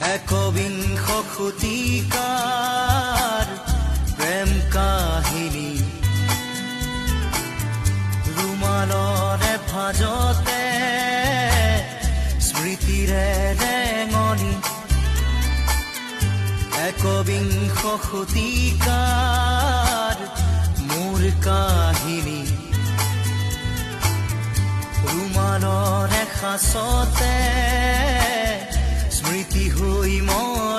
একবিংশ শতিকাৰ প্ৰেম কাহিনী, ৰুমালৰে ভাজতে স্মৃতিৰে ৰেঙনি। একবিংশ শতিকাৰ মোৰ কাহিনী, ৰুমালৰে সাঁচতে স্মৃতি হৈ মন